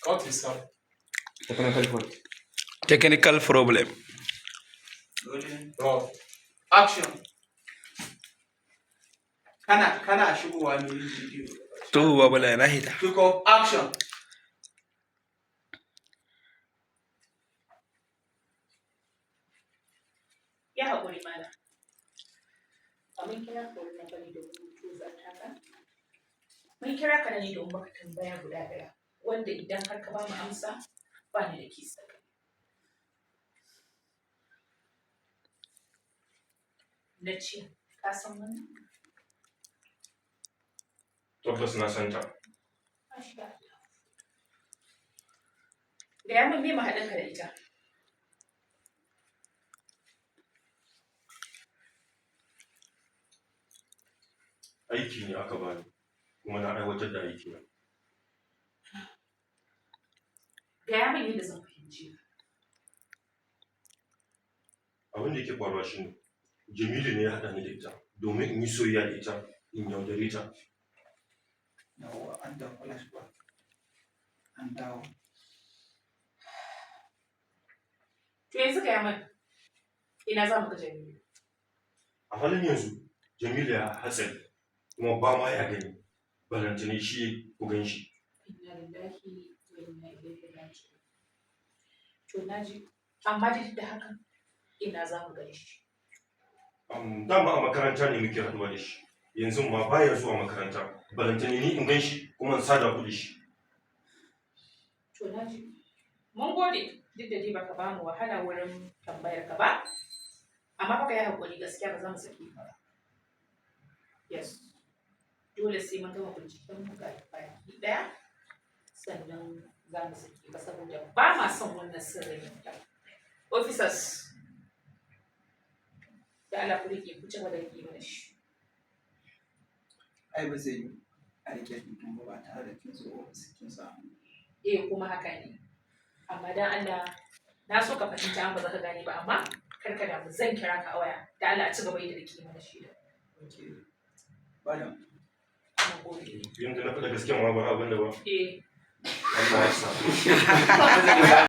Cut is up. Technical fault. Technical problem. Rolling. Roll. Action. Kana shigowa ne yin bidiyo. To babala na hita. Pick up action. Ya haƙuri malam. Ba mun kira ka wurin nan bane domin mu tozarta ka. Mun kira ka ne domin maka tambaya guda ɗaya wanda idan har ka bamu amsa ba ni da kisa. Na ce, ka san wannan? Tabbas na san ta. Masha Allah. Gaya min me mahaɗinka da ita? Aiki ne aka bani kuma na aiwatar da aiki na. Gaya min yadda zan fahimce ka. Abin da yake faruwa shine Jamilu ne ya haɗa ni da ita domin in yi soyayya da ita in yaudare ta. Yawwa, an dawo flashback. An dawo. To yanzu gaya min ina za mu ga Jamilu. A halin yanzu Jamilu ya hatsari kuma ba ma ya gani. Balantane shi ku gan shi. Inna lillahi wa inna ilaihi raji'un. To na ji, amma dai duk da haka ina za mu gan shi. Dama a makaranta ne muke haɗuwa da shi. Yanzu ma baya zuwa makaranta. Balantane ni in gan shi kuma in sada ku da shi. To na ji. Mun gode duk da dai baka ba mu wahala wurin tambayar ka ba. Amma fa ka yi haƙuri, gaskiya ba za mu saki ka ba. Yes. Dole sai mun gama binciken mu ga baki ɗaya sannan za mu saki ka saboda ba ma son wannan sirrin ya fita. Officers, da Allah ku riƙe, ku ci gaba da riƙe mana shi. Ai ba zai yi a rike mutum ba ba tare da kin zo ofis kin sa hannu. Eh, kuma haka ne. Amma dan Allah na so ka fahimta amma ba za ka gane ba, amma kar ka damu, zan kira ka a waya. Da Allah a ci gaba da riƙe mana shi da. Okay. Ba da Mun gode. Yanzu na faɗa gaskiya ma ba abin da ba. Eh. Allah ya sa.